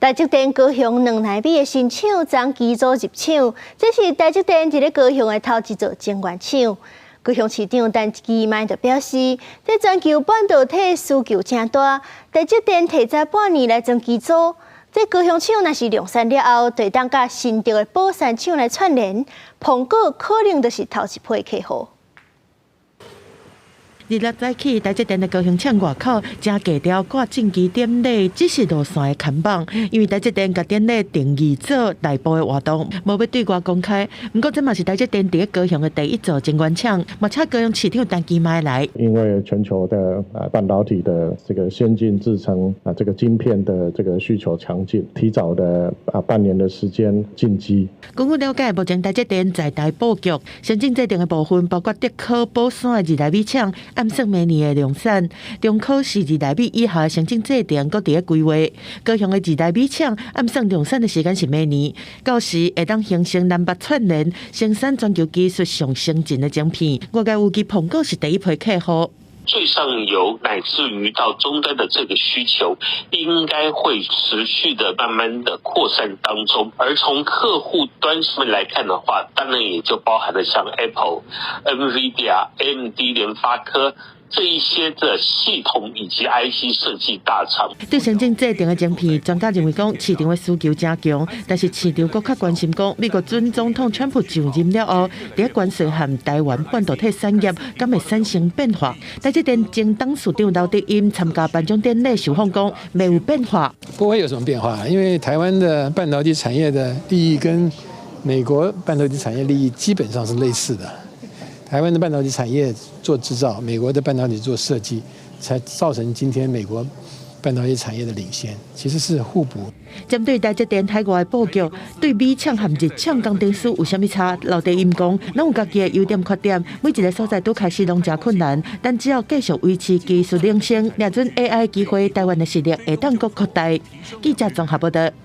台積電高雄2納米的新廠昨機組入廠，這是台積電佇咧高雄的頭一座晶圓廠。高雄市長陳其邁就表示，這全球半導體需求誠大，台積電提早半年來裝機組。這高雄廠若是量產了後，就會當佮新竹的寶山廠來串聯，蘋果可能就是頭一批客戶。二六早起，台積電的高雄廠外口誠低調掛進機典禮，只是路線的看板，因為台積電共典禮定義做內部的活動，無欲對外公開。毋過這嘛是台積電佇咧高雄的第一座晶圓廠，嘛請高雄市長陳其邁來。因為全球的半導體的這個先進製程啊，這個晶片的這個需求強勁，提早的半年的時間進機。根據了解，目前台積電在台布局先進製程的部分，包括竹科寶山的2納米廠。按算明年的量產，中科是2納米以下先進製程，閣佇咧規劃。高雄的2納米廠按算量產的時間是明年，到時會當形成南北串聯，生產全球技術上先進的晶片。外界預計蘋果是第一批客戶。最上游乃至於到終端的這個需求，應該會持續的慢慢的擴散當中。而從客戶端上面來看的話，當然也就包含了像 Apple、NVIDIA、AMD、聯發科這一些的系統以及 IC 設計大廠。對先進製程的晶片，專家認為講市場的需求誠強，但是市場閣較關心講，美國準總統川普上任了後，佇關稅和台灣半導體產業敢會產生變化？台積電前董事長劉德音參加頒獎典禮受訪講，沒有變化。不會有什麼變化，因為台灣的半導體產業的利益跟美國半導體產業利益基本上是類似的。台灣的半導體產業做製造，美國的半導體做設計，才造成今天美國半導體產業的領先，其實是互補。針對台積電海外布局，對美廠和日廠工程師有啥物差？劉德音講，攏有家己的優點缺點，每一個所在拄開始攏誠困難，但只要繼續維持技術領先，抓準 AI 機會，台灣的實力會當閣擴大。記者綜合報道。